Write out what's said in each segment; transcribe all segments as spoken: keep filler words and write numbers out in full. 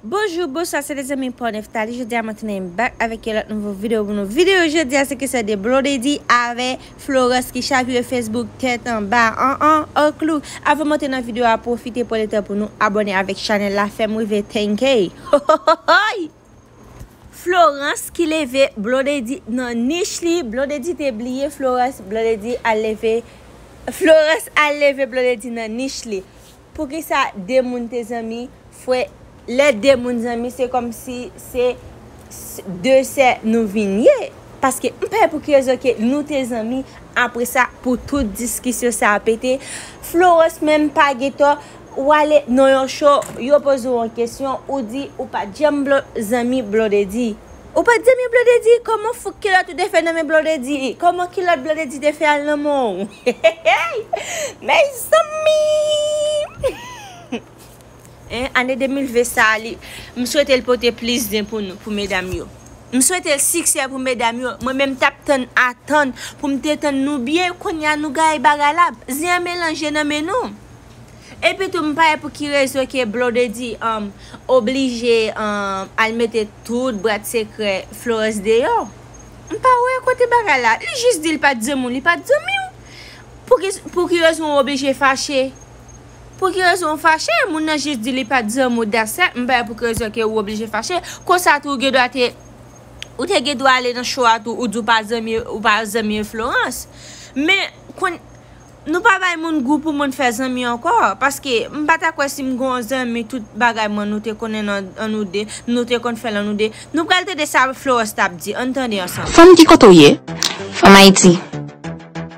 Bonjou, bonswa, se lezanmi pa w Neftali. Jodi a mwen tounen back avèk yon lòt nouvo videyo pou nou. Videyo jodi a se kesyon de Blondedy avè Florence ki chavire Facebook tèt anba. An an an klou. Avan monte nan videyo a, pwofite pran letan pou nou abòne avèk chanèl la, fè m rive ten K. Florence ki leve Blondedy nan nich li. Blondedy te bliye Florence. Blondedy al leve Florence al leve Blondedy nan nich li. Poukisa de moun te zanmi? Frè, lè de moun zanmi, se kòmsi se de sè nou vin ye. Paske m pa wè pou ki rezon ke nou te zanmi, apre sa, pou tout diskisyon sa a pete. Florence menm pa gen tò, ou ale nan yon show, yo poze w yon kesyon, ou di ou pa t janm zanmi Blondedy. Ou pa t zanmi Blondedy? Kòman fouk kilòt ou te fè nan men Blondedy? Kòman kilòt Blondedy te fè al nan men w? Mezanmi! Hein, ane de mil ven sa a, li, m swete l pote plis zen pou nou, pou medam yo. M swete l siksè pou medam yo. Mwen menm t ap tann, atann pou m te tann nou byen, kounye a nou gaye bagay la. Zen an melanje nan men nou. Epi tou, m pa wè pou ki rezon ke Blondedy, um, oblije, um, al mete tout bwat sekrè Florence deyò. M pa wè kote bagay la. Li jis di l pa t zanmi w, li pa t zanmi w. Pou ki, pou ki rezon w oblije fache? Pou ki rezon w fache? Moun nan jis di li pa t zanmi w, that's it. M pa wè pou ki rezon ke w oblije fache. Konsa tou, ou gen dwa te, ou te gen dwa ale nan show a tou, ou di w pa zanmi, ou pa zanmi Florence. Men, kon, nou pa bay moun gou pou moun fè zanmi ankò, paske m pa ta kwè si m gen yon zanmi, tout bagay mwen nou te konnen nan, an nou de, nou te konn fè l an nou de. Nou pral tande sa Florence t ap di, ann tande ansanm. Fanm, ki kote w ye? Fanm Ayiti.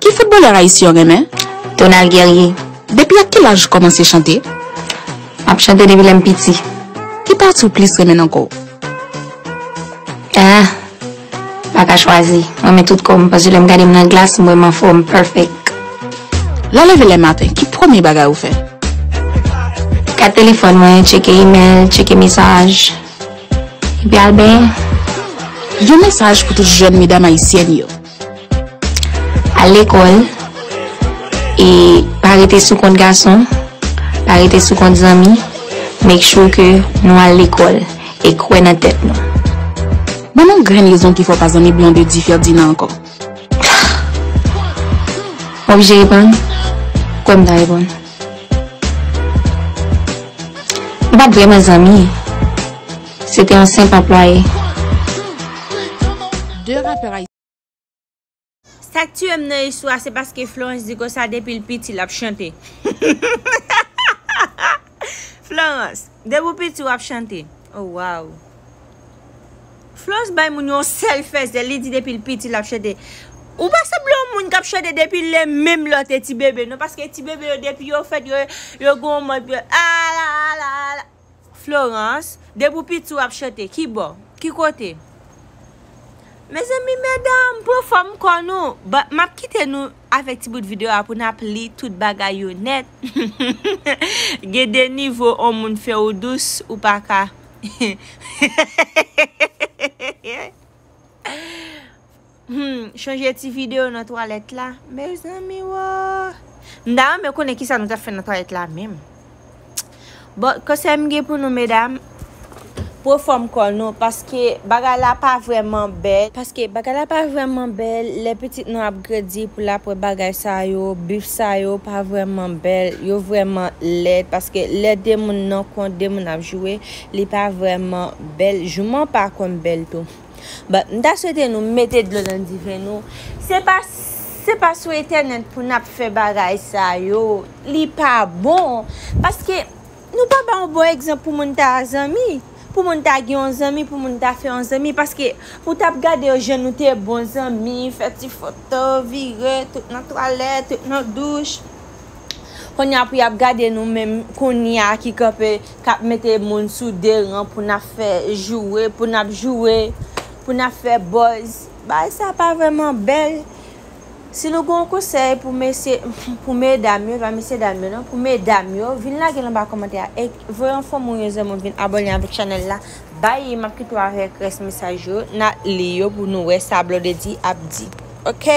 Ki foutbolè ayisyen w renmen? Donald Guerrier. Depi a ki laj ou kòmanse chante? M ap chante depi lè m piti. Ki pati w plis renmen nan kò w? Ah, m pa ka chwazi. Mwen renmen tout kò m, paske lè m gade m nan glas, m wè m anfòm, perfect. Lè w leve lè maten, ki premye bagay ou fè? Gad telefòn mwen, tcheke imèl, tcheke mesaj. Epi al benyen. Yon mesaj pou tout jèn medam ayisyèn yo. Al lekòl, e pa rete sou kont gason, pa rete sou kont zanmi. Make sure ke nou al lekòl e kwè nan tèt nou. Ban m yon grenn rezon ki fè w pa zanmi Blondedy Ferdinand ankò. M oblije reponn? Kwè m ta reponn. Nou pa t vrèman zanmi. Se te yon senp anplwaye. De rapè ayisyen. Sa k tiye m nan istwa a, se paske Florence di konsa depi l piti l ap chante. Florence, depi w piti w ap chante. Oh, wow. Florence bay moun yon sèl fèzè, li di depi l piti l ap chante. Ou pa sanble yon moun k ap chante depi lè menm lè w te ti bebe, non, paske ti bebe yo, depi yo fèt, yo, yo gen yon mòd, yo, ala, ala, ala. Florence, depi w piti w ap chante, ki bò? Ki kote? Mezanmi, medam, pran fòm kò nou. Ba, m ap kite nou avèk ti bout videyo a pou n ap li tout bagay yo nèt. Gen de nivo on moun fè w dous, ou pa ka. Hmm, chanje ti videyo nan twalèt la. Mezanmi, wo. M ta renmen konnen kisa nou t ap fè nan twalèt la menm. Bon, konsèy m gen pou nou, medam, pran fòm kò nou, paske bagay la pa vrèman bèl. Paske bagay la pa vrèman bèl, lè pitit nou ap grandi pou l ap wè bagay sa yo, bif sa yo pa vrèman bèl, yo vrèman lèd, paske lè de moun nan kont, de moun ap joure, li pa vrèman bèl. Jouman pa konn bèl tou. But, m ta swete nou mete dlo nan diven nou. Se pa, se pa sou entènèt pou n ap fè bagay sa yo. Li pa bon. Paske nou pa ba yon bon egzanp pou moun ta zanmi. Pou moun ta gen yon zanmi, pou moun ta fè yon zanmi. Paske pou t ap gade yo jan nou te bon zanmi, fè ti foto, vire, tout nan twalèt, tout nan douch. Kounye a pou y ap gade nou menm kounye a ki kanpe, k ap mete moun sou de ran pou n ap fè joure, pou n ap joure, pou n ap fè buzz. Bagay sa pa vrèman bèl. Si nou gen yon konsèy pou mesye, pou medam yo, pa mesye dam yo non, pou medam yo, vin lage l anba kòmantè a, e voye yon fanmi w, yon zanmi w vin abòne avèk chanèl la. Bay, m ap kite w avèk rès mesaj yo, n a li yo pou nou wè sa Blondedy ap di. Oke?